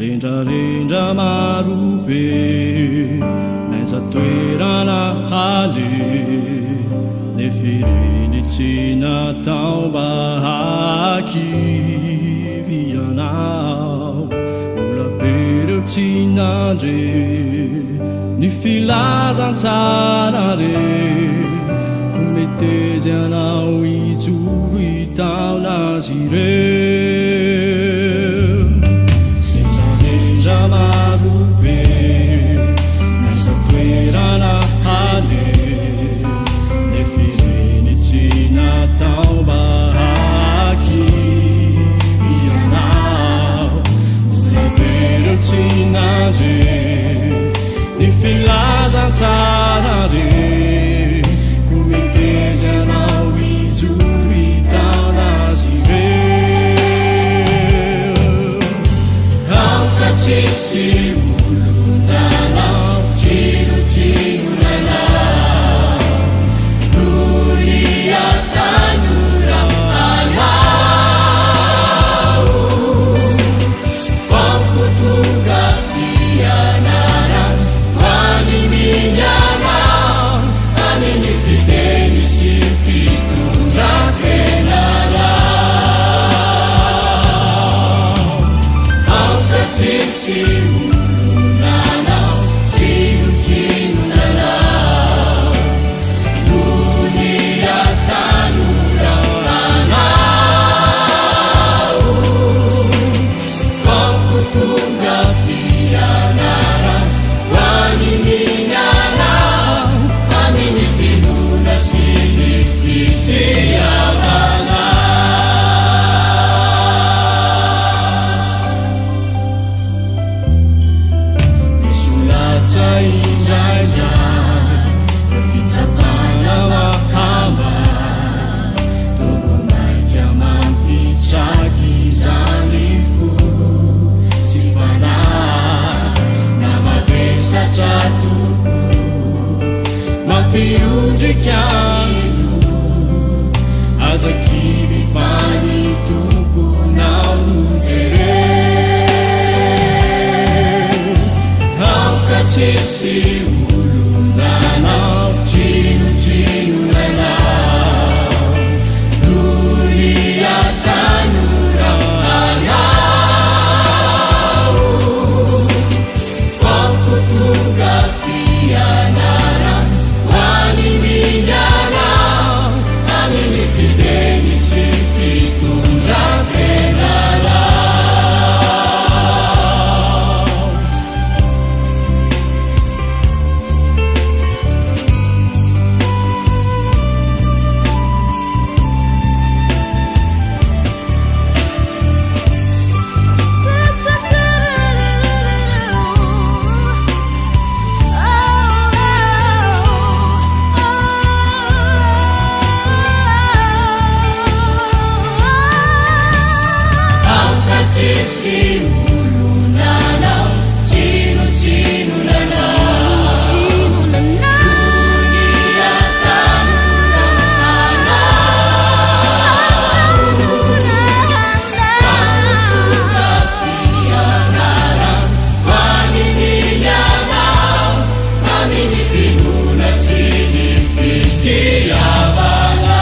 Rendrarendra marobe N'aiza toerana haleha Nefa ireny tsy natao mba hahakivy anao Mbola be ireo tsy nandre ny filazantsara re Koa meteza ianao hijoro hitaona azy ireo. Sendrasendra maro be N'aiza toerana haleha Nefa ireny tsy natao mba hahakivy anao Mbola be ireo tsy nandre Ny filazantsara re Koa meteza ianao hijoro hitaona azy ireo Aoka tsy hisy olona hanao tsinontsinona anao Noho ny hatanora anao Vao ko tonga fianarana ho an'ny miana Amin'ny fiteny sy fitondran-tenanao Aoka tsy hisy olona hanao tsinontsinona anao Noho ny hatanorana anao Vao ko tonga fianarana ho an'ny miana Amin'ny finoana sy ny fitiavana. Diso latsa indraindray Ny fitsapana mahamay Toa vao mainka mampitraky izany fo sy fanahy Na mavesatra tokoa Mampiondrika ny loha Aza kivy fa ny Tomponao no jereo Aoka tsy hisy olona hanao tsinontsinona anao Noho ny hatanora anao Vao ko tonga fianarana ho an'ny miana Amin'ny fiteny sy fitondran-tenanao. Aoka tsisy olona anao tsinotsinona anao Amin'ny finoana sy ny fitiavana.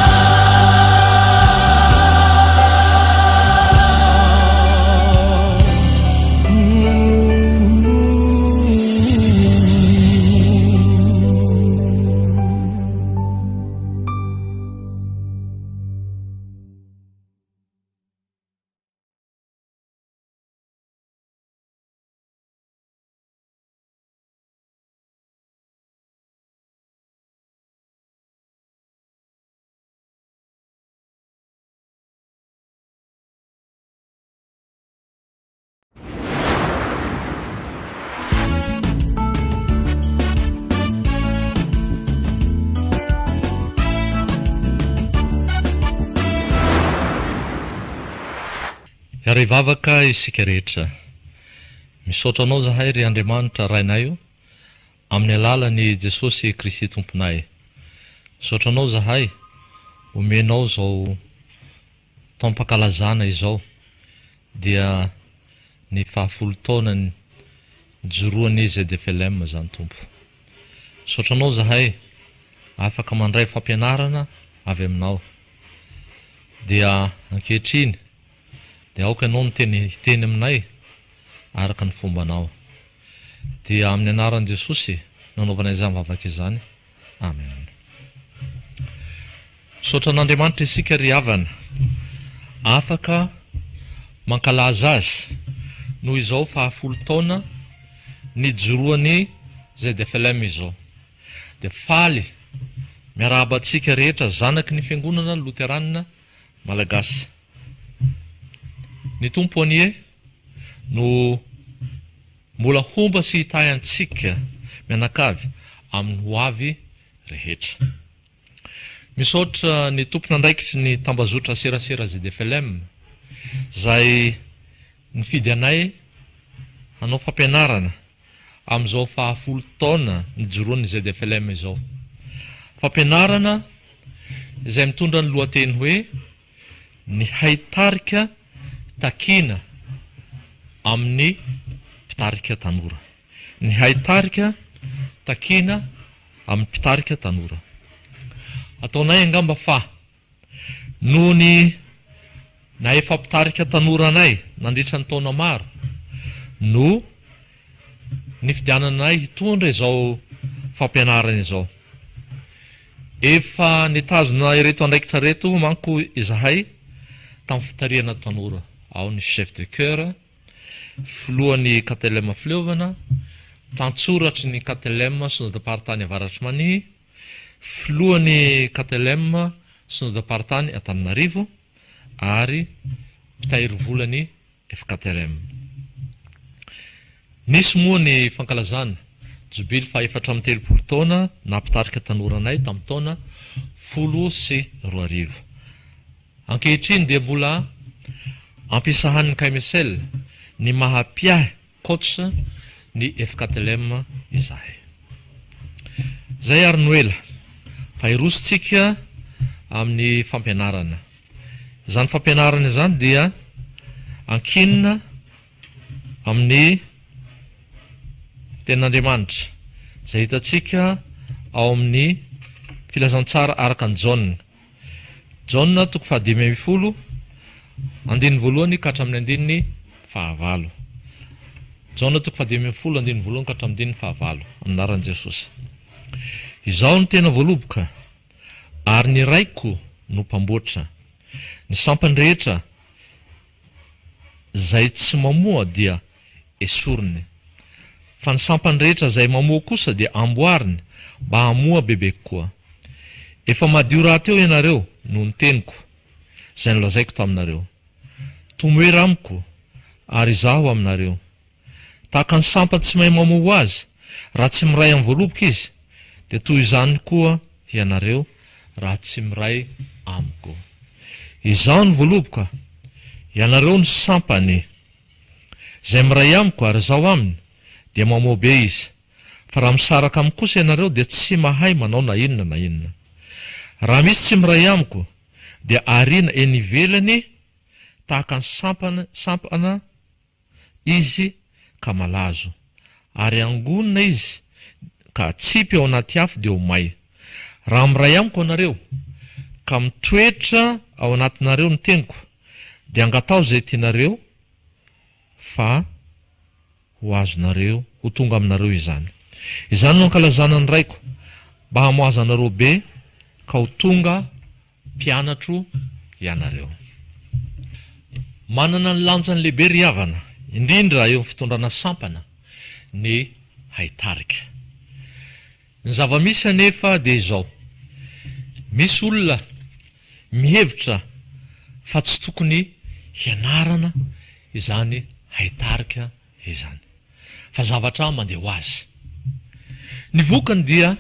Hiara-hivavaka isika rehetra. Misaotra Anao zahay ry Andriamanitra Rainay o, amin'ny alalan'i Jesosy Kristy Tomponay. Misaotra Anao zahay omenao zao taom-pankalazana izao dia. Ny fahafolo taona nijoroan'ny ZFLM izany Tompo. Misaotra Anao zahay afaka mandray fampianarana avy Aminao. Dia ankehitriny dia aoka Ianao no teny hiteny aminay araka ny fombanao. Dia amin'ny anaran'i Jesosy no anaovanay izany vavaka izany. Amen. Misaotra an'Andriamanitra isika ry havana afaka mankalaza Azy noho izao fahafolo taona nijoroan'ny ZFLM izao. Dia faly miarahaba antsika rehetra zanaky ny Fiangonana Loterana Malagasy. Ny Tompo anie no mbola homba sy hitahy antsika mianakavy amin'ny ho avy rehetra. Misaotra ny tompon'andraikitry ny tambazotra serasera ZFLM izay nifidy anay hanao fampianarana amin'izao fahafolo taona nijoroan'ny ZFLM izao. Fampianarana izay mitondra ny lohateny hoe Ny haitarika takiana amin'ny mpitarika tanora. Ny haitarika takiana amin'ny mpitarika tanora. Ataonay angamba fa noho ny nahefa mpitarika tanora anay nandritra ny taona maro no nifidianana anay hitondra izao fampianarana izao. Efa nitazona ireto andraikitra ireto manko izahay tamin'ny fitarihana tanora. Ao ny chef de chœur, filohan'ny KTLM Fileovana, mpitantsoratry ny KTLM Synodam-paritany Avaratr'i Mania, filohan'ny KTLM Synodam-paritany Antananarivo ary mpitahiry volan'ny FKTLM. Nisy moa ny fankalazana jobily faha 34 taona naha mpitarika tanora anay tamin'ny taona 2010. Ankehitriny dia mbola ampisahan'ny KMSL ny maha mpiahy, coach, ny FKTLM izahay. Izay ary no ela fa hirosontsika amin'ny fampianarana. Izany fampianarana izany dia ankinina amin'ny Tenin'Andriamanitra, izay hitantsika ao amin'ny Filazantsara araka an'i Jaona. Jaona toko faha-15, andininy voalohany ka hatramin'ny andininy fahavalo. Jaona toko faha-15, andininy voalohany ka hatramin'ny andininy fahavalo, amin'ny anaran'i Jesosy. Izaho no tena voaloboka, ary ny Raiko no mpamboatra. Ny sampany rehetra izay tsy mamoa dia esoriny. Fa ny sampany rehetra izay mamoa kosa dia amboariny mba hamoa bebe kokoa. Efa madio rahateo ianareo noho ny teniko, izay nolazaiko taminareo. Tomoera amiko, ary izaho aminareo. Tahaka ny sampany tsy mahay mamoa ho azy, raha tsy miray amin'ny voaloboka izy, dia toy izany koa ianareo raha tsy miray amiko. Izaho no voaloboka, ianareo no sampany. Izay miray amiko ary izaho aminy, dia mamoa be izy. Fa raha misaraka amiko kosa ianareo dia tsy mahay manao na inona na inona. Raha misy tsy miray amiko, dia ariana eny ivelany tahaka ny sampana sampana izy ka malazo, ary angonina izy ka atsipy ao anaty afo dia ho may. Raha miray amiko ianareo, ka mitoetra ao anatinareo ny teniko, dia angataho izay tianareo fa ho azonareo, ho tonga aminareo izany. Izany no ankalazana ny Raiko, mba hamoazanareo be ka ho tonga mpianatro ianareo. Manana ny lanjany lehibe ry havana, indrindra eo amin'ny fitondrana sampana, ny haitarika. Ny zava-misy anefa dia izao, misy olona mihevitra fa tsy tokony hianarana izany haitarika izany, fa zavatra mandeha ho azy. Ny vokany dia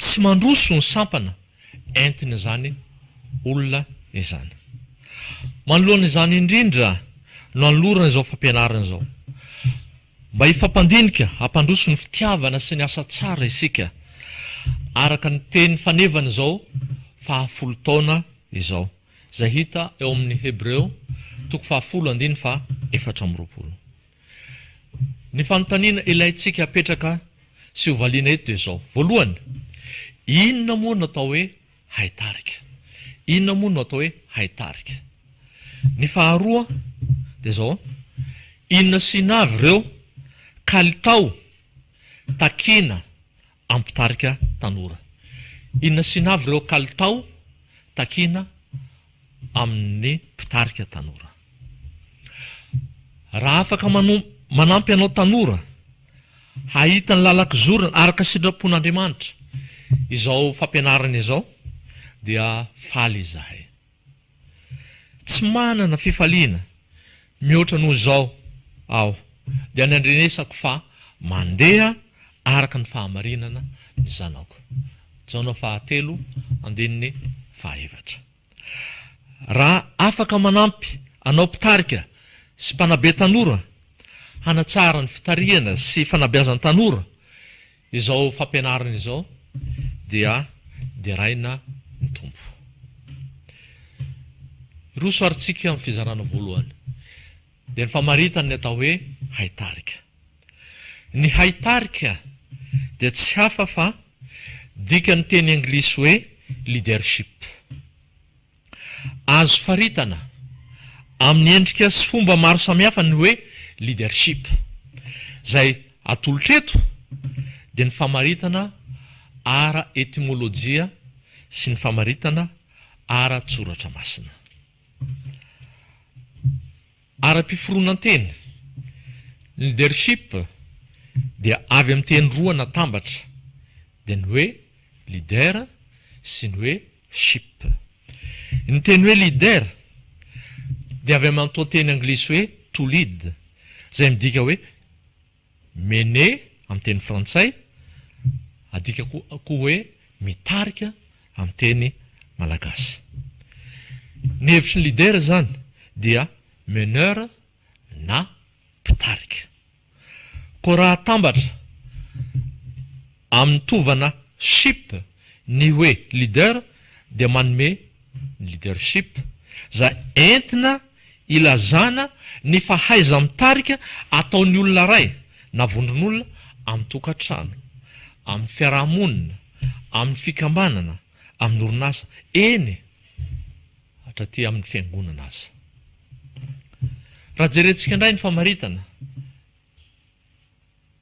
Tsy mandroso ny sampana entin'izany olona izany. Manoloana izany indrindra no anolorana izao fampianarana izao. Mba hifampandinika hampandroso ny fitiavana sy ny asa tsara isika, araka ny teny fanevan'izao fahafolo taona izao, izay hita eo amin'ny Hebreo toko fahafolo andininy faha 24. Ny fanontaniana ilaintsika apetraka sy hovaliana eto dia izao, voalohany, inona moa no atao hoe haitarika? Inona moa no atao hoe haitarika? Ny faharoa dia izao, inona sy inona avy ireo kalitao takiana amin'ny mpitarika tanora? Inona sy inona avy ireo kalitao takiana amin'ny mpitarika tanora? Raha afaka manampy anao tanora hahita ny lalan-kizorana araka sitrapon'Andriamanitra izao fampianarana izao dia faly izahay. Tsy manana fifaliana mihoatra noho izao aho dia ny andrenesako fa mandeha araka ny fahamarinana ny zanako. Jaona fahatelo andininy fahaefatra. Raha afaka manampy anao mpitarika sy mpanabe tanora hanatsara ny fitarihana sy fanabeazan-tanora izao fampianarana izao dia deraina ny Tompo. Hiroso ary tsika amin'ny fizarana voalohany dia ny famaritana ny atao hoe haitarika. Ny haitarika dia tsy hafa fa dikan'ny teny anglisy hoe leadership. Azo faritana amin'ny endrika sy fomba maro samihafa ny hoe leadership. Izay atolotra eto dia ny famaritana ara-etimolojia sy ny famaritana ara-tsoratra masina. Ara-piforonan-teny, ny leadership dia avy amin'ny teny roa natambatra, dia ny hoe leader sy ny hoe ship. Ny teny hoe leader dia avy amin'ny antoanteny anglisy hoe to lead, izay midika hoe mener amin'ny teny frantsay, adika koa hoe mitarika amin'ny teny malagasy. Ny hevitry ny leader izany dia meneur na mpitarika. Koa raha atambatra amin'ny tovana ship ny hoe leader dia manome ny leadership izay entina ilazana ny fahaiza-mitarika ataon'ny olona iray na vondron'olona amin'ny tokantrano, amin'ny fiaraha-monina, amin'ny fikambanana, amin'ny orinasa, eny hatraty amin'ny fiangonana aza. Raha jerentsika indray ny famaritana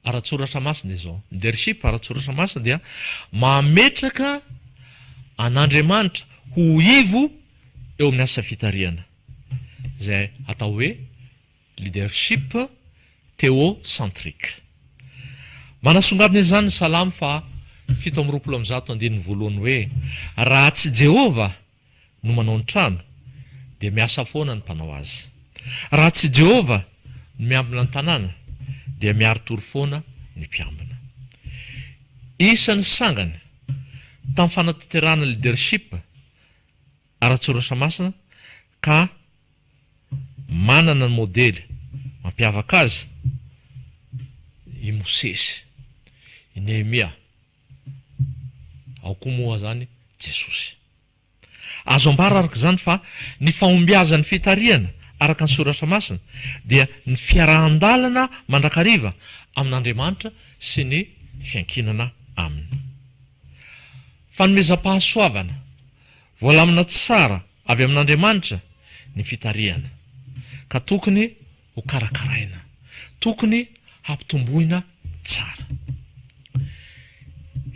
ara-tsoratra masina izao, ny leadership ara-tsoratra masina dia mametraka an'Andriamanitra ho ivo eo amin'ny asa fitarihana, izay atao hoe leadership théocentrique. Manasongadina izany ny Salamo faha 127 andininy voalohany hoe, Raha tsy Jehovah no manao ny trano, dia miasa foana ny mpanao azy. Raha tsy Jehovah no miambina ny tanàna, dia miari-tory foana ny mpiambina. Isan'ny sangany tamin'ny fanatanterahana leadership ara-tsoratra masina ka manana ny modely mampiavaka azy i Mosesy, i Nehemia, ao koa moa izany Jesosy. Azo ambara araka izany fa ny fahombiazan'ny fitarihana araka ny Soratra Masina dia ny fiarahan-dalana mandrakariva amin'Andriamanitra sy ny fiankinana Aminy. Fanomezam-pahasoavana voalamina tsara avy amin'Andriamanitra ny fitarihana, ka tokony ho karakaraina. Tokony hampitomboina tsara.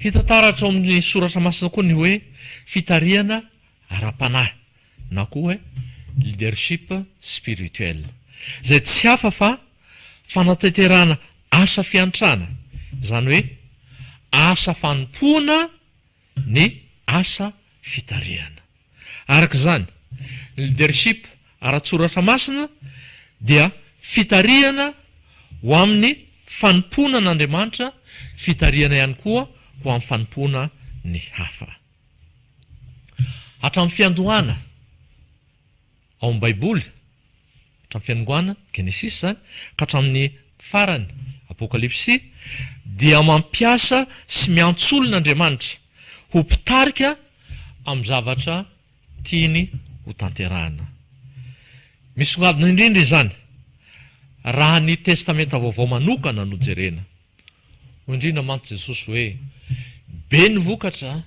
Hita taratra ao amin'ny Soratra Masina koa ny hoe fitarihana ara-panahy na koa hoe leadership spirituel, izay tsy hafa fa fanatanterahana asa fiantrana, izany hoe asa fanompoana ny asa fitarihana. Araka izany, ny leadership ara-tsoratra masina dia fitarihana ho amin'ny fanompoana an'Andriamanitra, fitarihana ihany koa ho amin'ny fanompoana ny hafa. Hatramin'ny fiandohana, ao amin'ny Baiboly, hatramin'ny fianongoana, Genesisy izany, ka hatramin'ny farany, Apokalypsy, dia mampiasa sy miantso olona Andriamanitra ho mpitarika amin'ny zavatra tiany ho tanterahina. Misongadina indrindra izany. Raha ny Testamenta Vaovao manokana no jerena. Hoy indrindra mantsy Jesosy hoe, Be ny vokatra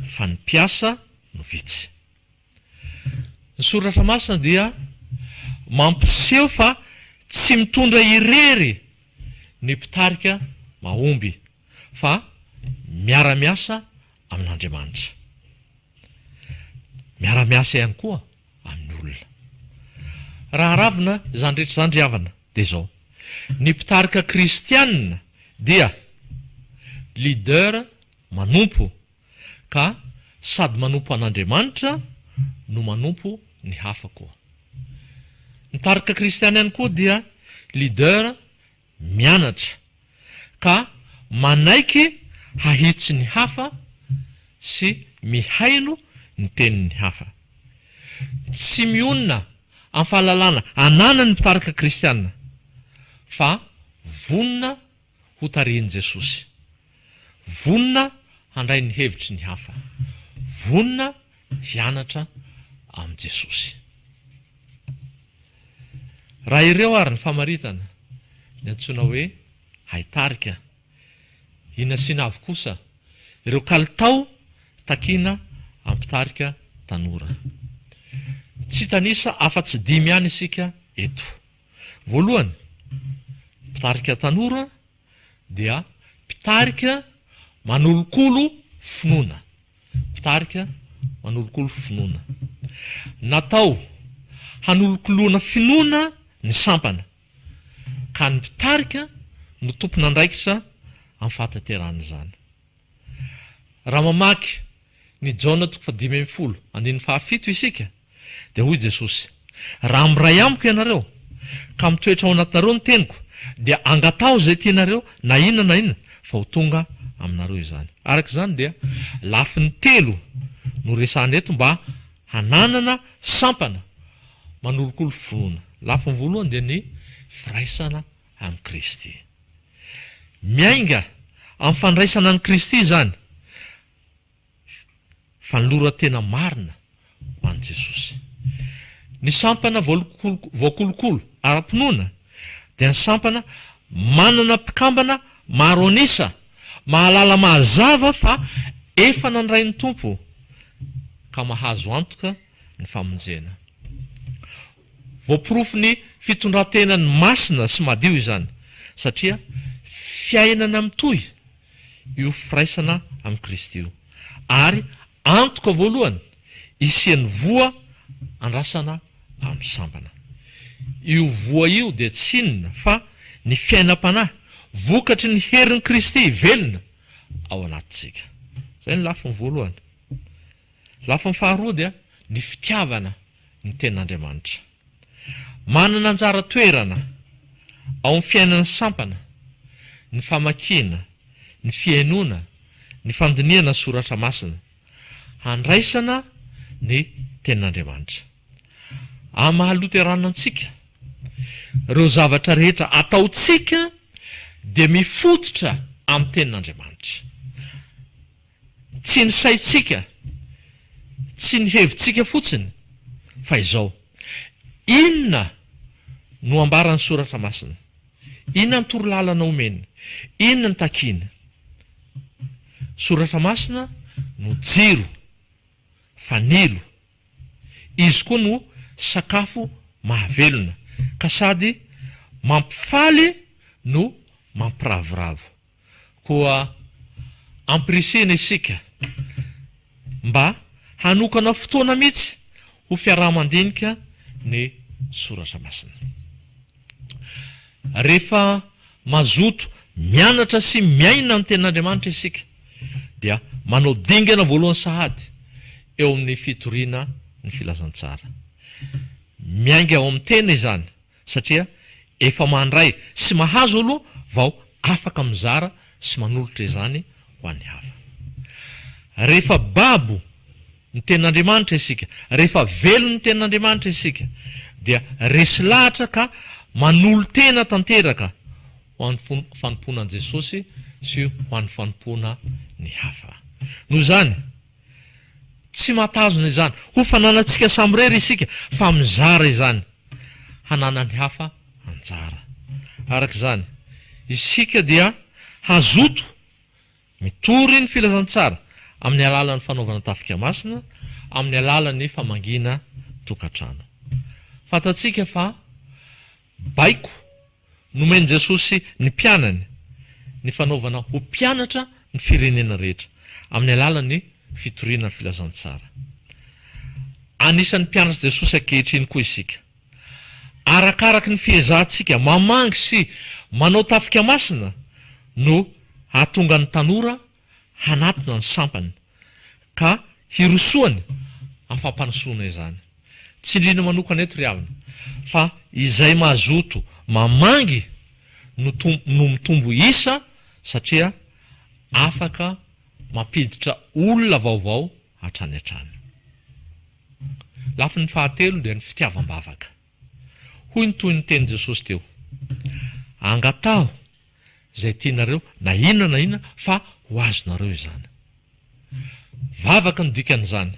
fa ny mpiasa no vitsy. Ny Soratra Masina dia mampiseho fa tsy mitondra irery ny mpitarika mahomby fa miara-miasa amin'Andriamanitra. Miara-miasa ihany koa amin'ny olona. Raha aravina izany rehetra izany ry havana dia izao, ny mpitarika kristiana dia leader manompo ka sady manompo an'Andriamanitra no manompo ny hafa koa. Ny tarika kristiana ihany koa dia leader mianatra ka manaiky hahitsy ny hafa sy mihaino ny tenin'ny hafa. Tsy mionona amin'ny fahalalana ananany ny mpitarika kristiana fa vonona hotarihin'i Jesosy. Vonona handray ny hevitry ny hafa. Vonona hianatra amin'i Jesosy. Raha ireo ary ny famaritana ny antsoina hoe haitarika, inona sy inona avy kosa ireo kalitao takiana amin'ny mpitarika tanora? Tsy hitanisa afa-tsy dimy ihany isika eto. Voalohany, mpitarika tanora dia mpitarika manolokolo finoana. Mpitarika manolokolo finoana. Natao hanolokoloana finoana ny sampana, ka ny mpitarika no tompon'andraikitra amin'ny fahatanterahan'izany. Raha mamaky ny Jaona toko fahadimy ambin'ny folo andininy fahafito isika dia hoy Jesosy, Raha miray amiko ianareo, ka mitoetra ao anatinareo ny teniko, dia angataho izay tianareo na inona na inona, fa ho tonga aminareo izany. Araka izany dia lafiny telo no resahana eto mba hananana sampana manolokolo finoana. Lafiny voalohany dia ny firaisana amin'i Kristy. Miainga amin'ny fandraisana an'i Kristy izany, fanoloran-tena marina ho an'i Jesosy. Ny sampana voakolokolo ara-pinoana dia ny sampana manana mpikambana maro an'isa, mahalala mazava fa efa nandray ny Tompo ka mahazo antoka ny famonjena. Voaporofon'ny fitondran-tenany masina sy madio izany, satria fiainana mitohy io firaisana amin'i Kristy io, ary antoka voalohany hisian'ny voa andrasana amin'ny sampana. Io voa io dia tsy inona fa ny fiainam-panahy vokatry ny herin'i Kristy velona ao anatintsika. Izay ny lafiny voalohany. Lafiny faharoa dia ny fitiavana ny Tenin'Andriamanitra. Manana anjara toerana ao amin'ny fiainan'ny sampana ny famakiana, ny fihainoana, ny fandinihana ny Soratra Masina, handraisana ny Tenin'Andriamanitra. Amin'ny maha Loterana antsika, ireo zavatra rehetra ataontsika dia mifototra amin'ny Tenin'Andriamanitra. Tsy ny saintsika, tsy ny hevitsika fotsiny, fa izao, Inona no ambaran'ny Soratra Masina? Inona ny torolalana omeny? Inona ny takiny? Soratra Masina no jiro, fanilo. Izy koa no sakafo mahavelona, ka sady mampifaly no mampiravoravo. Koa ampirisihina isika mba hanokana fotoana mihitsy ho fiaraha-mandinika ny soratra masina. Rehefa mazoto mianatra sy miaina ny Tenin'Andriamanitra isika, dia manao dingana voalohany sahady eo amin'ny fitoriana ny filazantsara. Miainga ao amin'ny tena izany satria efa mandray sy mahazo aloha vao afaka mizara sy manolotra izany ho an'ny hafa. Rehefa babo ny Tenin'Andriamanitra isika, rehefa velon'ny Tenin'Andriamanitra isika, dia resy lahatra ka manolo-tena tanteraka ho an'ny fanompoana an'i Jesosy sy ho an'ny fanompoana ny hafa. Noho izany, Tsy mahatazona izany ho fananantsika samirery isika fa mizara izany hananan'ny hafa anjara. Araka izany, isika dia hazoto mitory ny filazantsara amin'ny alalan'ny fanaovana tafika masina, amin'ny alalan'ny famangiana tokantrano. Fantatsika fa baiko nomen'i Jesosy ny mpianany ny fanaovana ho mpianatra ny firenena rehetra, amin'ny alalan'ny fitoriana ny filazantsara. Anisan'ny mpianatr'i Jesosy ankehitriny koa isika. Arakaraky ny fiezahantsika mamangy sy manao tafika masina no hahatonga ny tanora hanatona ny sampany ka hirosoany amin'ny fampandrosoana izany. Tsindriana manokana eto ry havana fa izay mazoto mamangy no no mitombo isa satria afaka mampiditra olona vaovao hatrany hatrany. Lafiny fahatelo dia ny fitiavam-bavaka. Hoy ny tohin'ny tenin'i Jesosy teo, Angataho izay tianareo na inona na inona fa ho azonareo izany. Vavaka no dikan'izany.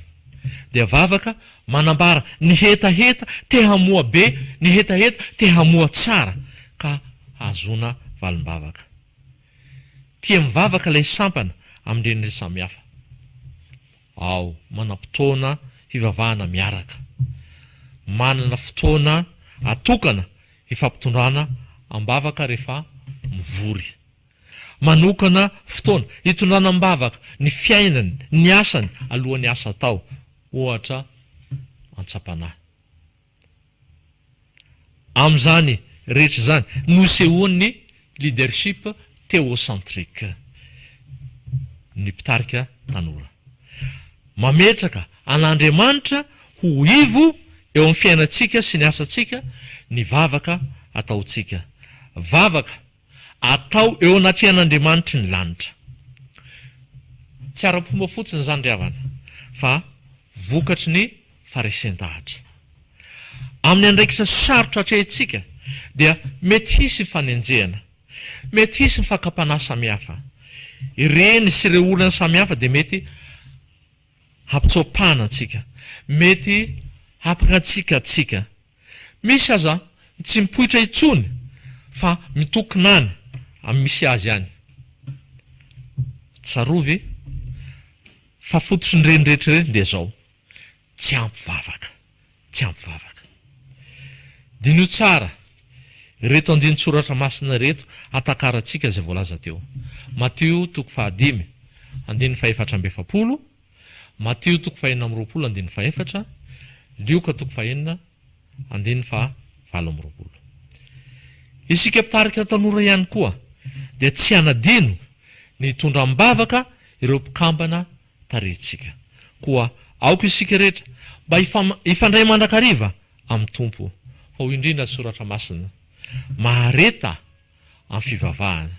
Dia vavaka manambara ny hetaheta te hamoa be, ny hetaheta te hamoa tsara ka hahazoana valim-bavaka. Tia mivavaka ilay sampana amin'ireny samihafa. Ao, manam-potoana hivavahana miaraka. Manana fotoana atokana hifampitondrana am-bavaka rehefa mivory. Manokana fotoana hitondrana am-bavaka ny fiainany, ny asany alohan'ny asa atao, ohatra antsam-panahy. Amin'izany rehetra izany no isehoan'ny leadership théocentrique, ny mpitarika tanora. Mametraka an'Andriamanitra ho ivo eo amin'ny fiainantsika sy ny asantsika ny vavaka ataontsika. Vavaka atao eo anatrehan'Andriamanitry ny lanitra. Tsy ara-pomba fotsiny izany ry havana, fa vokatry ny faharesen-dahatra. Amin'ny andraikitra sarotra atrehintsika dia mety hisy ny fanenjehana, mety hisy ny fakam-panahy samihafa. Ireny sy ireo olana samihafa dia mety hampitsoa-pahana antsika, mety hampangatsiaka antsika. Misy aza ny tsy mipoitra intsony fa mitokona any amin'ny misy azy any. Tsarovy fa fototry ny ireny rehetra ireny dia izao, tsy ampy vavaka, tsy ampy vavaka. Diniho tsara ireto andinin-tsoratra masina ireto hatakarantsika izay voalaza teo. Matio toko fahadimy, andininy fahefatra amby efapolo, Matio toko fahenina amby roapolo andininy fahefatra, Lioka toko fahenina andininy fahavalo amby roapolo. Isika mpitarika tanora ihany koa dia tsy hanadino ny hitondra am-bavaka ireo mpikambana tarihintsika. Koa aoka isika rehetra mba hifandray mandrakariva amin'ny Tompo. Fa hoy indrindra ny Soratra Masina, Mahareta amin'ny fivavahana.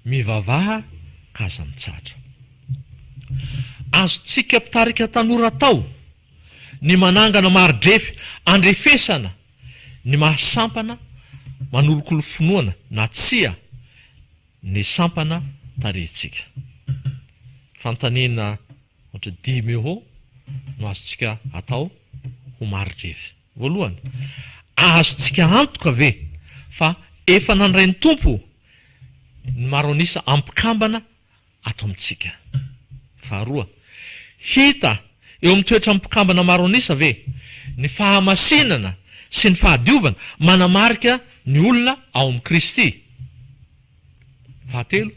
Mivavaha ka aza mitsahatra. Azontsika mpitarika tanora atao ny manangana mari-drefy andrefesana ny maha sampana manolokolo finoana na tsia ny sampana tarihintsika. Fanontaniana ohatra dimy eo no azontsika atao ho mari-drefy. Voalohany, azontsika antoka ve fa efa nandray ny Tompo ny maro an'isa ampikambana ato amintsika? Faharoa, hita eo amin'ny toetran'ny mpikambana maro an'isa ve ny fahamasinana sy ny fahadiovana manamarika ny olona ao amin'i Kristy? Fahatelo,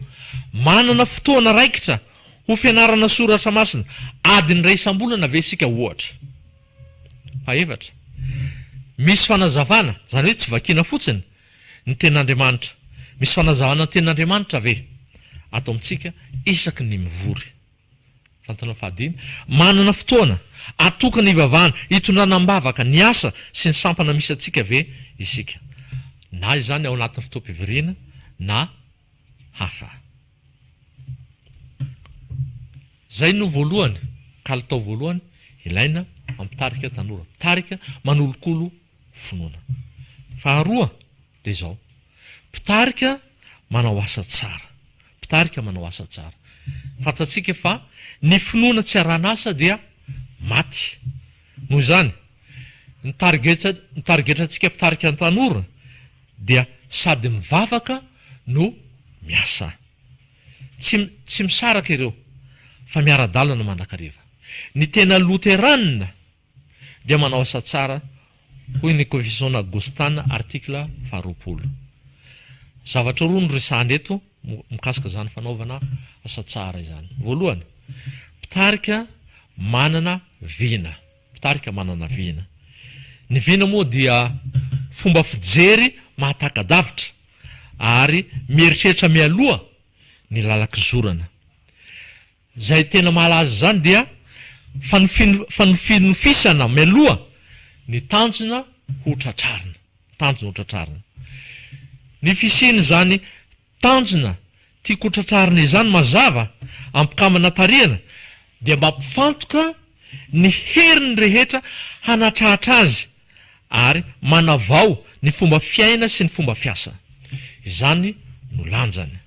manana fotoana raikitra ho fianarana soratra masina adiny iray isam-bolana ve isika ohatra? Fahefatra, misy fanazavana, izany hoe tsy vakiana fotsiny, ny Tenin'Andriamanitra. Misy fanazavana ny Tenin'Andriamanitra ve ato amintsika isaky ny mivory? Fanontaniana fahadimy, manana fotoana atokana hivavahana, hitondrana am-bavaka ny asa sy ny sampana misy antsika ve isika? Na izany ao anatin'ny fotoam-pivoriana na hafa. Izay no voalohany, kalitao voalohany ilaina amin'ny mpitarika tanora, mpitarika manolokolo finoana. Faharoa dia izao, mpitarika manao asa tsara, mpitarika manao asa tsara. Fantatsika fa ny finoana tsy arahan'asa dia maty. Noho izany, ny tarigetsa, ny tarigetrantsika mpitarika ny tanora. dia sady mivavaka no miasa. Tsy tsy misaraka ireo fa miara-dalana mandrakariva. Ny tena Loterana dia manao asa tsara hoy ny Confession Augustana article faharoapolo. Zavatra roa no resahana eto mikasika izany fanaovana asa tsara izany. Voalohany, mpitarika manana vina. Mpitarika manana vina. Ny vina moa dia fomba fijery mahataka-davitra ary mieritreritra mialoha ny lalan-kizorana. Izay tena mahalaza izany dia fanofinofisana mialoha ny tanjona ho tratrarina. Tanjona ho tratrarina. Ny fisian'izany tanjona tiako ho tratrarina izany mazava ampikambana tarihana dia mampifantoka ny heriny rehetra hanatratra azy ary manavao ny fomba fiaina sy ny fomba fiasa. Izany no lanjany.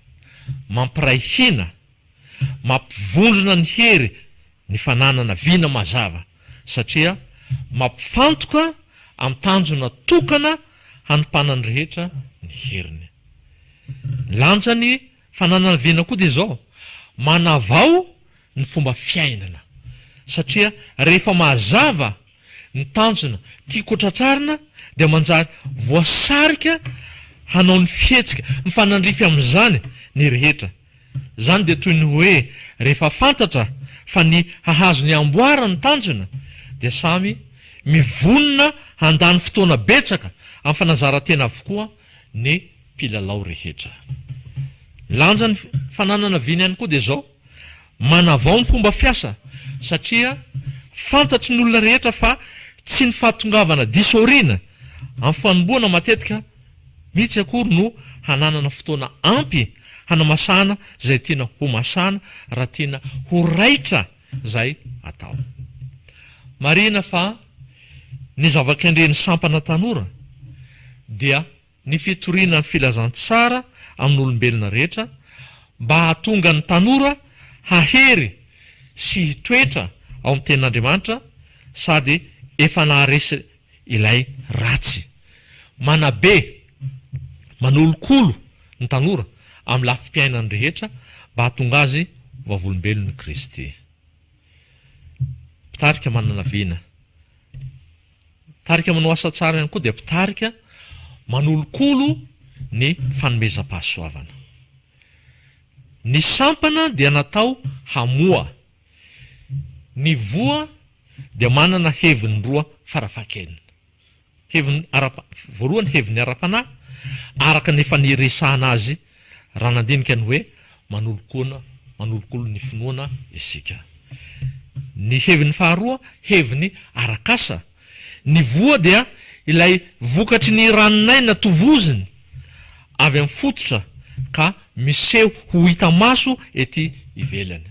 Mampiray hina, mampivondrona ny hery ny fananana vina mazava satria mampifantoka amin'ny tanjona tokana hanompanan'ny rehetra ny heriny. Ny lanjan'ny fananana vina koa dia izao, manavao ny fomba fiainana satria rehefa mazava ny tanjona tiako hotratrarina dia manjary voasarika hanao ny fihetsika mifanandrify amin'izany ny rehetra. Izany dia toy ny hoe rehefa fantatra fa ny hahazo ny amboara no tanjona dia samy mivonona handany fotoana betsaka amin'ny fanazaran-tena avokoa ny mpilalao rehetra. Ny lanjan'ny fananana vina ihany koa dia izao, manavao ny fomba fiasa satria fantatry ny olona rehetra fa tsy ny fahatongavana diso aoriana amin'ny fanombohana matetika mihitsy akory no hananana fotoana ampy hanamasahana izay tiana ho masahana raha tiana ho raitra izay atao. Marihina fa ny zava-kendren'ny sampana tanora dia ny fitoriana ny filazantsara amin'olombelona rehetra mba hahatonga ny tanora hahery sy hitoetra ao amin'ny Tenin'Andriamanitra sady efa naharesy ilay ratsy. Manabe, manolokolo ny tanora amin'ny lafim-piainany rehetra mba hahatonga azy ho vavolombelon'i Kristy. Mpitarika manana vina. Mpitarika manao asa tsara ihany koa dia mpitarika manolokolo ny fanomezam-pahasoavana. Ny sampana dia natao hamoa. Ny voa dia manana heviny roa farafahakeliny. Heviny ara, voalohany heviny ara-panahy, araka ny efa niresahana azy raha nandinika ny hoe manolokona, manolokolo ny finoana isika. Ny heviny faharoa, heviny arak'asa. Ny voa dia ilay vokatry ny ranon'aina tovoziny avy amin'ny fototra ka miseho ho hita maso ety ivelany.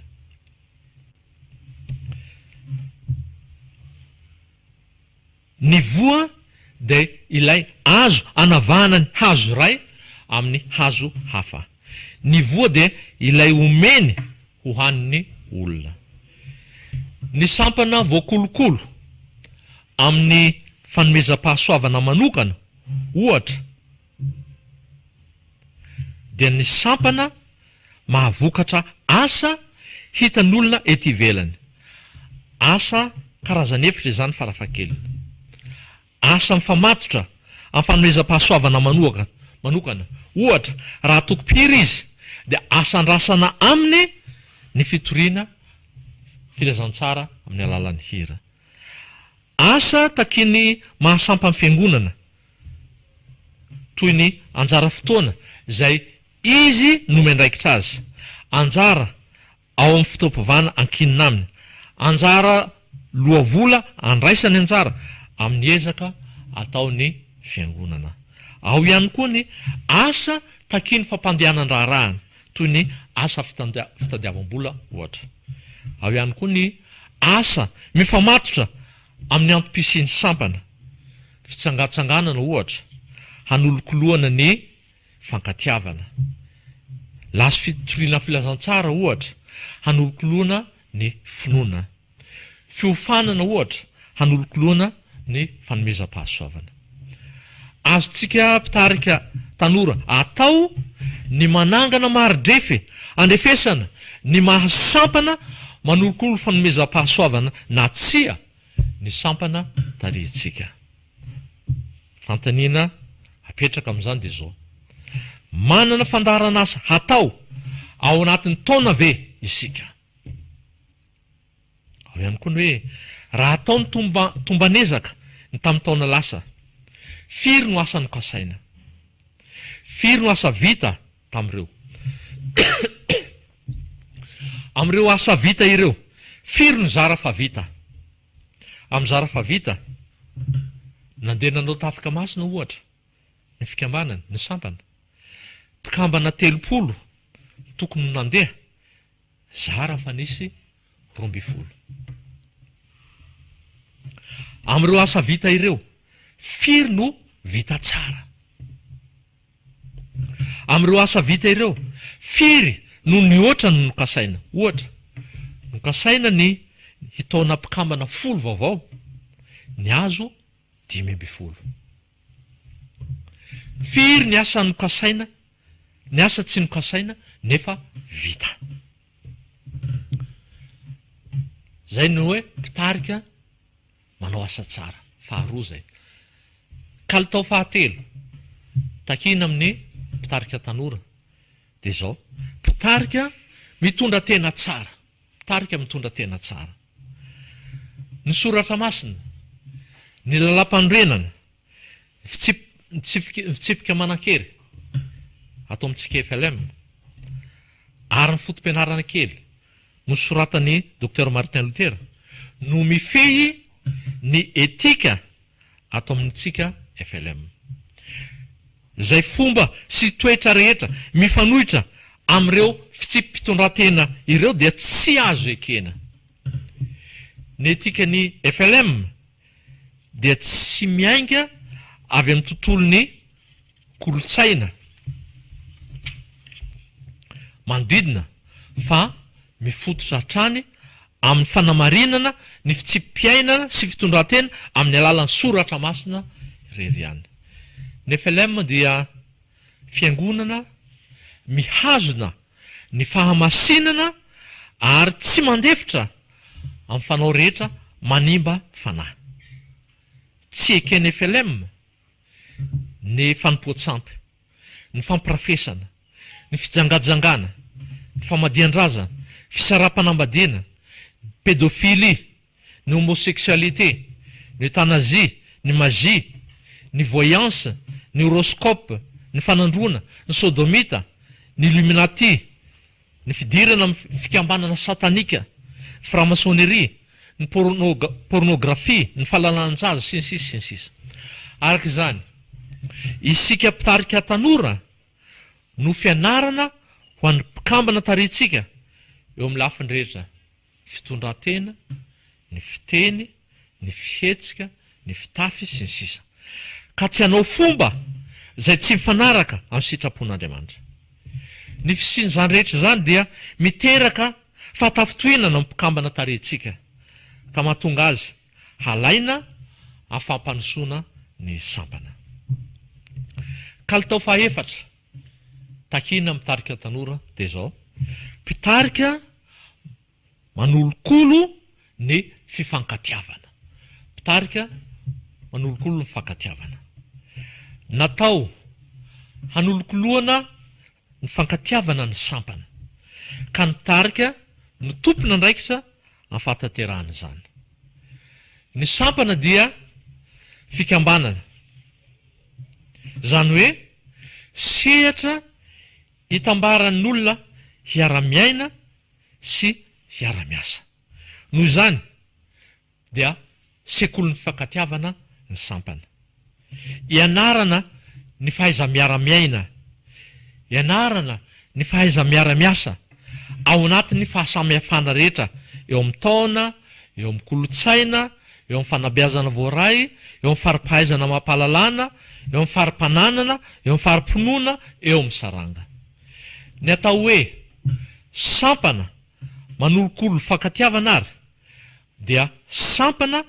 Ny voa dia ilay azo anavahana ny hazo iray amin'ny hazo hafa. Ny voa dia ilay omeny ho hanin'ny olona. Ny sampana voakolokolo amin'ny fanomezam-pahasoavana manokana, ohatra, dia ny sampana mahavokatra asa hitan'olona ety ivelany. Asa karazany efitra izany farafahakeliny. Asa mifamatotra amin'ny fanomezam-pahasoavana manohaka manokana. Ohatra, raha toko mpihira izy dia asa andrasana aminy ny fitoriana filazantsara amin'ny alalan'ny hira. Asa takian'ny maha sampan'ny fiangonana toy ny anjara fotoana izay Izy no miandraikitra azy. Anjara ao amin'ny fotoam-pivana ankinina aminy. Anjara lohavola andraisany anjara amin'ny ezaka ataon'ny Fiangonana. Ao ihany koa ny asa takian'ny fampandehanan-draharahany, toy ny asa fitadiavam-bola ohatra. Ao ihany koa ny asa mifamatotra amin'ny antom-pisian'ny sampana, fitsangantsanganana ohatra, hanolokoloana ny fankatiavana. Lasy fitoriana filazantsara, ohatra, hanolokoloana ny finoana. Fiofanana, ohatra, hanolokoloana ny fanomezam-pahasoavana. Azontsika mpitarika tanora atao ny manangana mari-drefy andrefesana ny maha sampana manolokolo fanomezam-pahasoavana na tsia ny sampana tarihintsika. Fanontaniana apetraka amin'izany dia izao, Manana fandaharan'asa hatao ao anatin'ny taona ve isika? Ao ihany koa ny hoe, raha atao ny tomba, tomban'ezaka ny tamin'ny taona lasa, firy no asa nokasaina? Firy no asa vita tamin'ireo? Amin'ireo asa vita ireo, firy no zara fa vita? Amin'ny zara fa vita, nandeha nanao tafika masina ohatra, ny fikambanana, ny sampana. Mpikambana 30 tokony ho nandeha, Zara fa nisy 12. Amin'ireo asa vita ireo, firy no vita tsara? Amin'ireo asa vita ireo, firy no nihoatra ny nokasaina? Ohatra, nokasaina ny hitaona mpikambana folo vaovao, ny azo 15. Firy ny asa nokasaina, ny asa tsy nokasaina nefa vita? Zay ny hoe mpitarika manao asa tsara. Faharoa zay. Kalitao fahatelo takiana amin'ny mpitarika tanora dia izao, mpitarika mitondra tena tsara. Mpitarika mitondra tena tsara. Ny Soratra Masina, ny Lalàmpanorenana, ny fitsipika manan-kery ato amintsika FLM, ary ny foto-pianarana kely nosoratan'i Docteur Martin Luther no mifehy ny etika ato amintsika flm. Izay fomba sy toetra rehetra mifanohitra amin'ireo fitsipi-pitondrantena ireo dia tsy azo ekena. Ny etikan'ny flm dia tsy miainga avy amin'ny tontolon'ny kolontsaina manodidina fa mifototra hatrany amin'ny fanamarinana ny fitsipi-piainana sy fitondran-tena amin'ny alalan'ny soratra masina irery ihany. Ny FLM dia fiangonana mihazona ny fahamasinana ary tsy mandefitra amin'ny fanao rehetra manimba fanahy. Tsy eken'ny FLM ny fanompoan-tsampy, ny fampirafesana, ny fijangajangana, ny famadihan-drazana, fisaraham-panambadiana, ny pédophilie, ny homosexualité, ny euthanasie, ny magie, ny voyance, ny horoscope, ny fanandroana, ny sodomita, ny illuminati, ny fidirana amin'ny fikambanana satanika, ny franc-maçonnerie, ny pornographie, ny fahalalan-jaza, sy ny sisa sy ny sisa. Araka izany, isika mpitarika tanora no fianarana ho an'ny mpikambana tarihintsika eo amin'ny lafiny rehetra, fitondran-tena, ny fiteny, ny fihetsika, ny fitafy, sy ny sisa Ka tsy hanao fomba izay tsy mifanaraka amin'ny sitrapon'Andriamanitra. Ny fisian'izany rehetra izany dia miteraka fahatafintohinana amin'ny mpikambana tarihintsika, ka mahatonga azy halaina amin'ny fampandrosoana ny sampana. Kalitao fahaefatra takiana amin'ny mpitarika tanora dia izao, mpitarika Manolokolo ny fifankatiavana. Mpitarika manolokolo ny fifankatiavana. Natao hanolokoloana ny fankatiavana ny sampana, ka ny mpitarika no tompon'andraikitra amin'ny fahatanterahana izany. Ny sampana dia fikambanana, izany hoe sehatra itambaran'ny olona hiara-miaina sy hiara-miasa. Noho izany dia sekolin'ny fifankatiavana ny sampana. Ianarana ny fahaiza-miara-miaina, ianarana ny fahaiza-miara-miasa ao anatin'ny fahasamihafana rehetra eo amin'ny taona, eo amin'ny kolontsaina, eo amin'ny fanabeazana voaray, eo amin'ny fari-pahaizana amam-pahalalana, eo amin'ny fari-pananana, eo amin'ny fari-pinoana, eo amin'ny saranga. Ny atao hoe sampana manolokolo fankatiavana ary dia sampana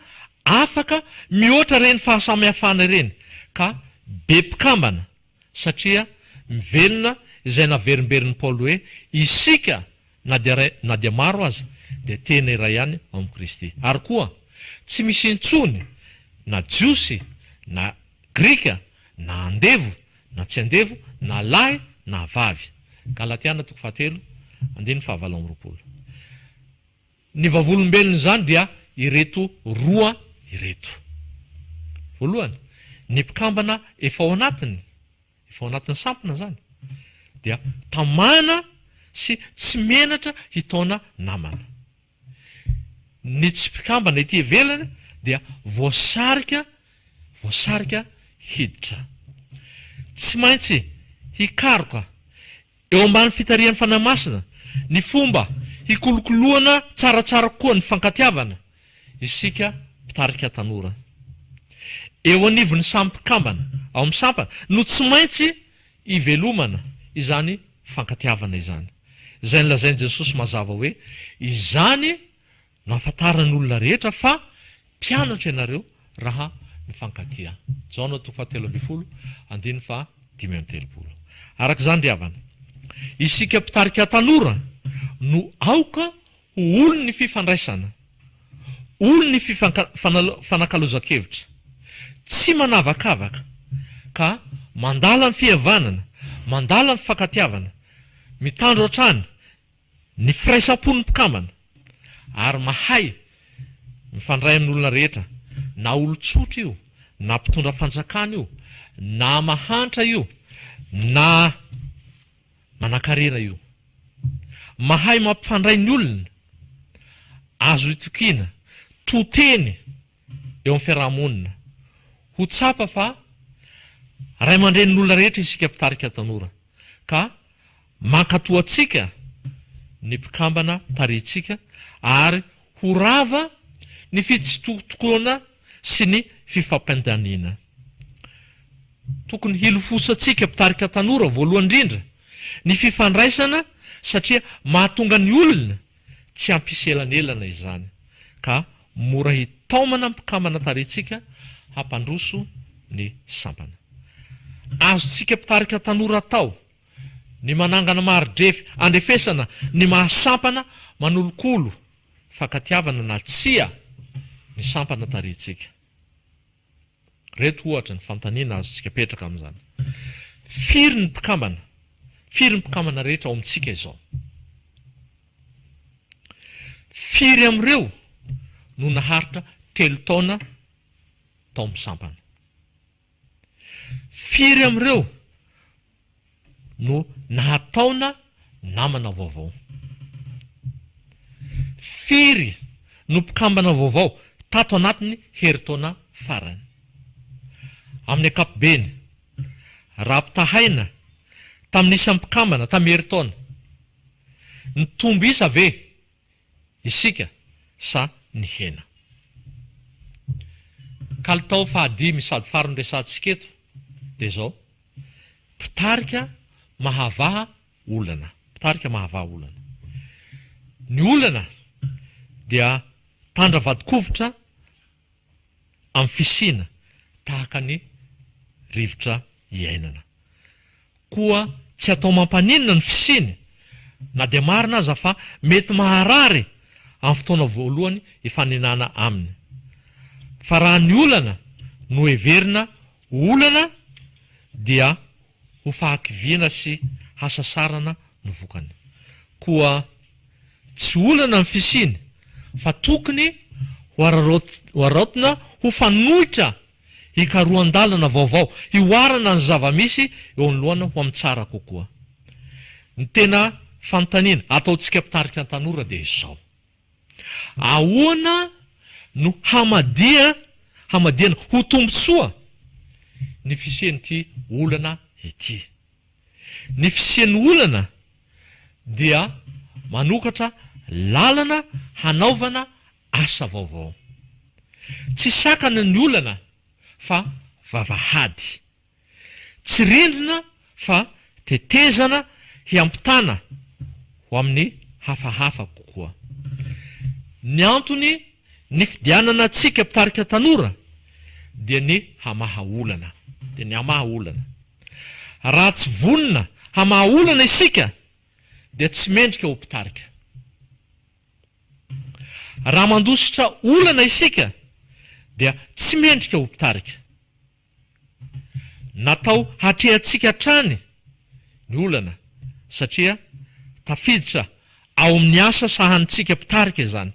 afaka mihoatra ireny fahasamihafana ireny ka be mpikambana satria mivelona izay naverimberin'i Paoly hoe isika na dia iray na dia maro aza dia tena iray ihany ao amin'i Kristy. Ary koa tsy misy intsony na Jiosy na Grika na andevo na tsy andevo na lahy na vavy. Galatiana toko fahatelo andininy fahavalo amby 20. Ny vavolombelon'izany dia ireto roa ireto. Voalohany, ny mpikambana efa ao anatiny, efa ao anatin'ny sampona izany, dia tamana sy tsy menatra hitaona namana. Ny tsy mpikambana ety ivelany dia voasarika, voasarika hiditra. Tsy maintsy hikaroka Eo ambany fitarihan'ny Fanahy Masina, ny fomba hikolokoloana tsaratsara kokoa ny fifankatiavana, isika mpitarika tanora. Eo anivon'ny samy mpikambana ao amin'ny sampana no tsy maintsy ivelomana izany fifankatiavana izany, izay nolazain'i Jesosy mazava hoe, Izany no ahafantaran'ny olona rehetra fa mpianatro ianareo raha mifankatia. Jaona toko fahatelo ambin'ny folo, andininy faha-35. Araka izany ry havana, isika mpitarika tanora no aoka ho olon'ny fifandraisana, olon'ny fifanakalozan-kevitra, tsy manavakavaka, ka mandala ny fihavanana, mandala ny fifankatiavana, mitandro hatrany ny firaisam-pon'ny mpikambana ary mahay mifandray amin'ny olona rehetra, na olon-tsotra io, na mpitondra fanjakana io, na mahantra io, na manankarena io. Mahay mampifandray ny olona, azo itokiana, to teny eo amin'ny fiaraha-monina. Ho tsapa fa ray aman-drenin'olona rehetra isika mpitarika tanora, ka mankatò antsika ny mpikambana tarihintsika ary ho rava ny fitsitokotokoana sy ny fifampandaniana. Tokony hilofosantsika mpitarika tanora voalohany indrindra ny fifandraisana satria mahatonga ny olona tsy hampisy elanelana izany ka mora hitaomana mpikambana tarihintsika hampandroso ny sampana. Azontsika mpitarika tanora atao ny manangana mari-drefy andrefesana ny maha sampana manolokolo fankatiavana na tsia ny sampana tarihintsika. Ireto ohatra ny fanontaniana azontsika apetraka amin'izany. Firy ny mpikambana? Firy ny mpikambana rehetra ao amintsika izao? Firy amin'ireo no naharitra 3 taona tao amin'ny sampana? Firy amin'ireo no nahataona namana vaovao? Firy no mpikambana vaovao tato anatin'ny herintaona farany? Amin'ny ankapobeny, raha ampitahaina tamin'ny isan'ny mpikambana tamin'ny herintaona, nitombo isa ve isika sa nihena? Kalitao fahadimy sady farany resahantsika eto dia izao, Mpitarika mahavaha olana. Mpitarika mahavaha olana. Ny olana dia tandra vadin-kovitra amin'ny fisiana tahaka ny rivotra iainana. Koa tsy atao mampaninona ny fisiany na dia marina aza fa mety maharary amin'ny fotoana voalohany ifanenana aminy. Fa raha ny olana no heverina ho olana dia ho fahakiviana sy hasasarana no vokany. Koa tsy olana ny fisiany fa tokony ho araraotina ho fanoitra hikarohan-dalana vaovao hihoarana ny zava-misy eo anoloana ho amin'ny tsara kokoa. Ny tena fanontaniana ataontsika mpitarika ny tanora dia izao, Ahoana no hamadia hamadihana ho tombontsoa ny fisian'ity olana ity? Ny fisian'ny olana dia manokatra lalana hanaovana asa vaovao. Tsy sakana ny olana fa vavahady. Tsy rindrina fa tetezana hiampitana ho amin'ny hafahafa kokoa. Ny antony nifidianana antsika mpitarika tanora dia ny hamaha olana. dia ny hamaha olana. Raha tsy vonona hamaha olana isika dia tsy mendrika ho mpitarika. Raha mandositra olana isika dia tsy mendrika ho mpitarika. Natao hatrehantsika hatrany ny olana satria tafiditra ao amin'ny asa sahanintsika mpitarika izany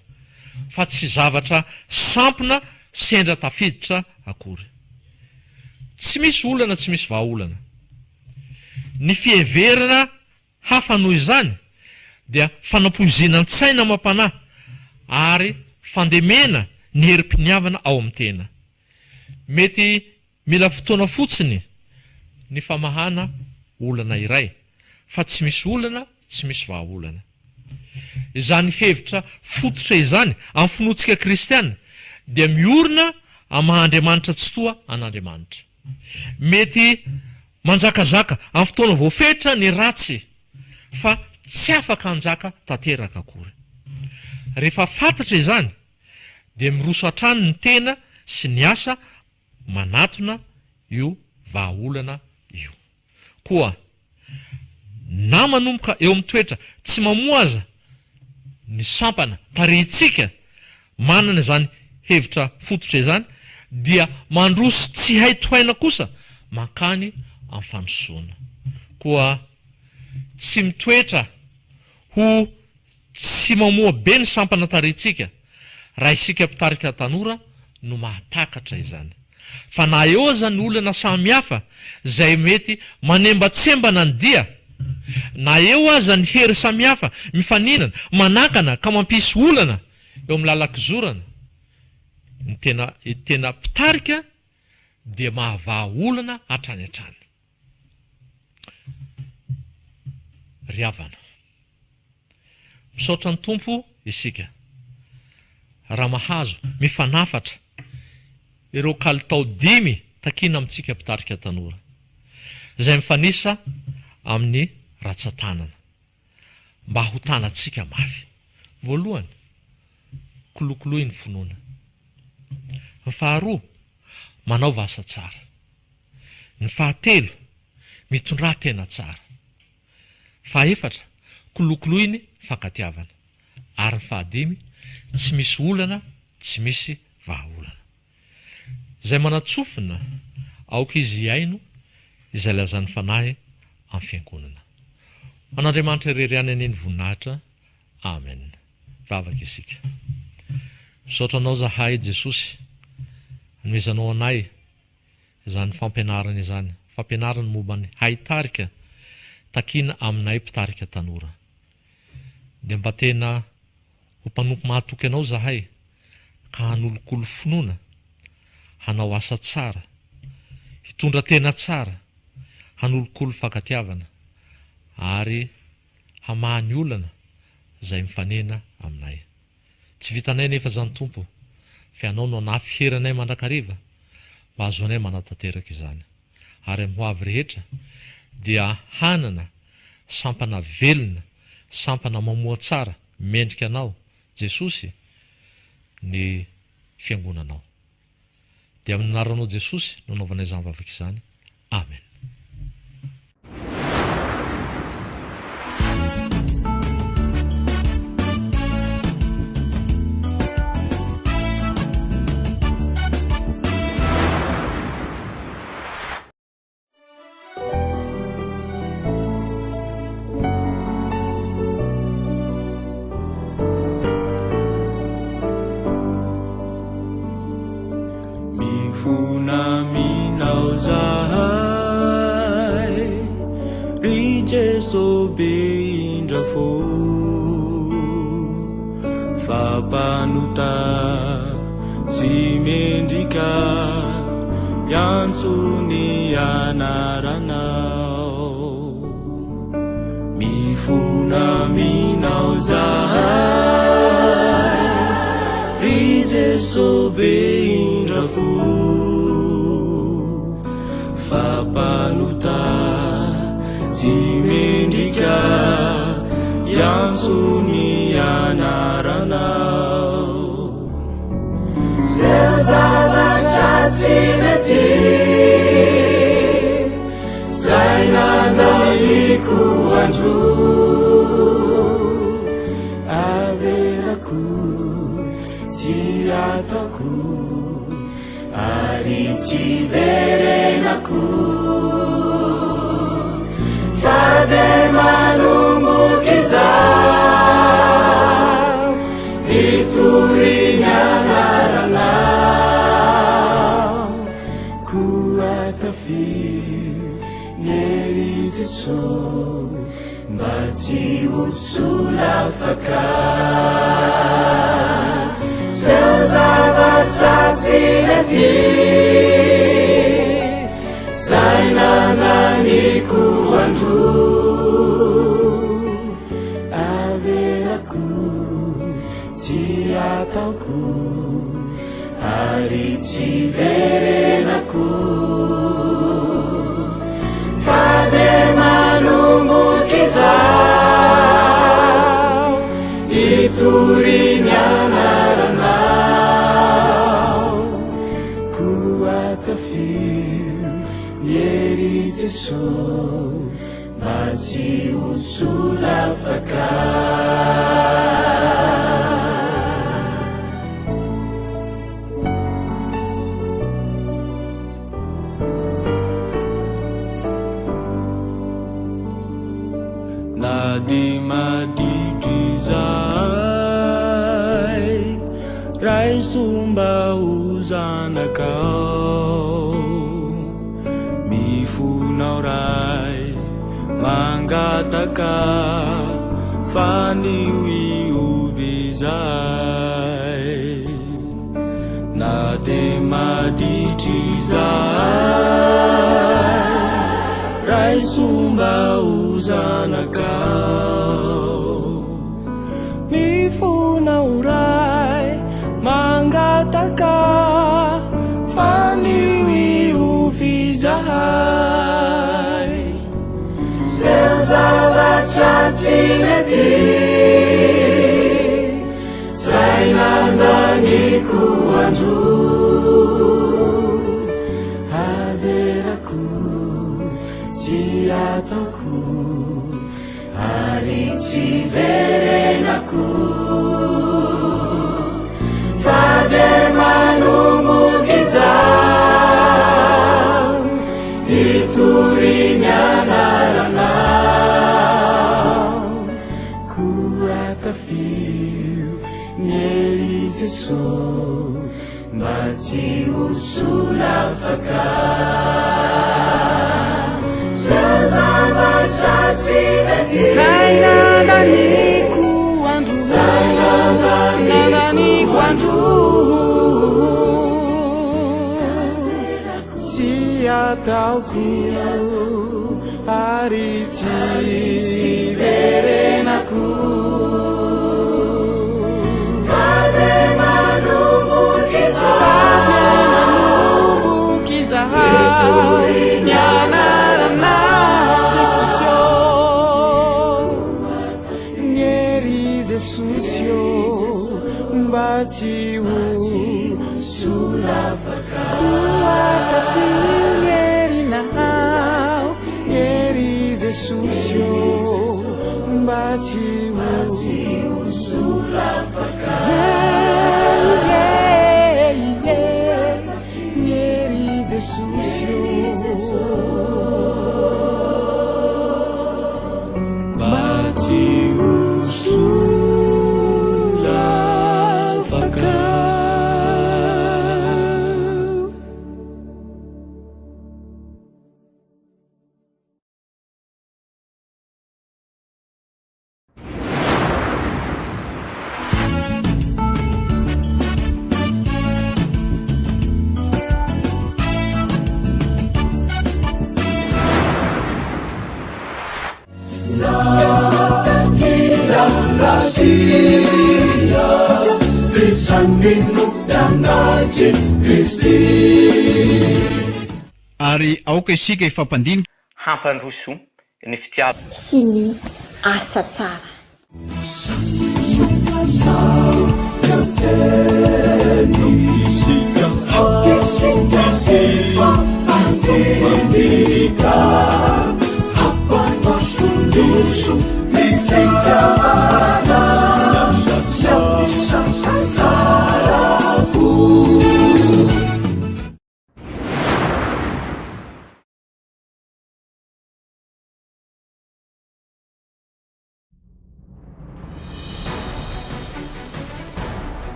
fa tsy zavatra sampona sendra tafiditra akory. Tsy misy olana tsy misy vahaolana. Ny fiheverana hafa noho izany dia fanampoizinan-tsaina amam-panahy ary fandemena ny herim-piniavana ao amin'ny tena. Mety mila fotoana fotsiny ny famahana olana iray, fa tsy misy olana tsy misy vahaolana. Izany hevitra fototra izany amin'ny finoantsika kristiana dia miorina amin'ny maha Andriamanitra Tsitoha an'Andriamanitra. Mety manjakazaka amin'ny fotoana voafetra ny ratsy, fa tsy afaka hanjaka tanteraka akory. Rehefa fantatra izany, dia miroso hatrany ny tena sy ny asa manatona io vahaolana io. Koa na manomboka eo amin'ny toetra tsy mamoa aza ny sampana tarihintsika manana izany hevitra fototra izany dia mandroso tsy hay tohaina kosa mankany amin'ny fandrosoana. Koa tsy mitoetra ho Tsy mamoa be ny sampana tarihintsika raha isika mpitarika tanora no mahatakatra izany. Fa na eo aza ny olana samihafa izay mety manembatsembana ny dia, na eo aza ny hery samihafa mifaninana manakana ka mampisy olana eo amin'ny lalan-kizorana, ny tena tena mpitarika dia mahavaha olana hatrany hatrany. Ry havana, misaotra ny Tompo isika raha mahazo mifanafatra ireo kalitao dimy takiana amintsika mpitarika tanora, izay mifanisa amin'ny ratsan-tanana, mba ho tanantsika mafy. Voalohany, kolokoloy ny finoana. Ny faharoa, manaova asa tsara. Ny fahatelo, mitondrà tena tsara. Fahefatra, kolokoloy ny fankatiavana. Ary ny fahadimy, tsy misy olana tsy misy vahaolana. Izay manan-tsofina, aoka izy hihaino izay lazain'ny Fanahy amin'ny fiangonana. Ho an'Andriamanitra irery ihany anie ny voninahitra. Amen. Vavaka isika. Misaotra Anao zahay Jesosy, anomezanao anay izany fampianarana izany, fampianarana momba ny haitarika takiana aminay mpitarika tanora. Dia mba tena ho mpanompo mahatoky Anao zahay ka hanolokolo finoana, hanao asa tsara, hitondra tena tsara, hanolokolo fankatiavana ary hamaha ny olana izay mifanena aminay. Tsy vitanay anefa izany Tompo, fa Ianao no hanafy hery anay mandrakariva mba hahazoanay manatanteraka izany. Ary amin'ny ho avy rehetra dia hanana sampana velona, sampana mamoa tsara, mendrika Anao, Jesosy, ny Fiangonanao. Dia amin'ny anaranao Jesosy no anaovanay izany vavaka izany. Amen. Mifona aminao zahay Ry Jeso be indra fo Fa mpanota tsy mendrika Miantso ny anaranao Mifona aminao zahay Ry Jeso be indra fo Fa mpanota tsy mendrika Hiantso ny anaranao Ireo zavatra tsy mety. Avelako fa dia manomboka izaho hitory ny anaranao koa tafio ny hery Jeso mba tsy ho solafaka reo zavatra tsy nety zay nananiko andro avelako tsy ataoko ary tsy verenako fa dia manomboka izaho hitory ny anaranao koa tafio ny hery Jeso mba tsy ho solafaka. Na dia maditra izahay, raiso mba ho zanakao. Mifonao Ray, mangataka fa anio hiovy izahay. Na dia maditra izahay, raiso mba ho zanakao. Mifona ho Ray, mangataka fa anio hiovy izahay. Ireo zavatra tsy mety zay nandaniko andro, avelako tsy ataoko ary tsy verenako fa dia manomboka izaho hitory ny anaranao koa tafio ny hery Jeso mba tsy ho solafaka ireo zavatra tsy mety Zay nandaniko andro, Zay nandaniko andro, tsy ataoko ary tsy verenako. Fa dia manomboka izaho, Fa dia manomboka izaho ny anaranao Jesosy ô, ny hery Jesosy ô, mba tsy ho solafaka. Koa tafio ny herinao, ny hery Jesosy ô, mba tsy ho solafaka. Ny hery Jesosy ô, mba tsy ho solafaka. Ary aoka isika hifampandinika. Hampandroso ny fitiavana. Sy ny asa tsara.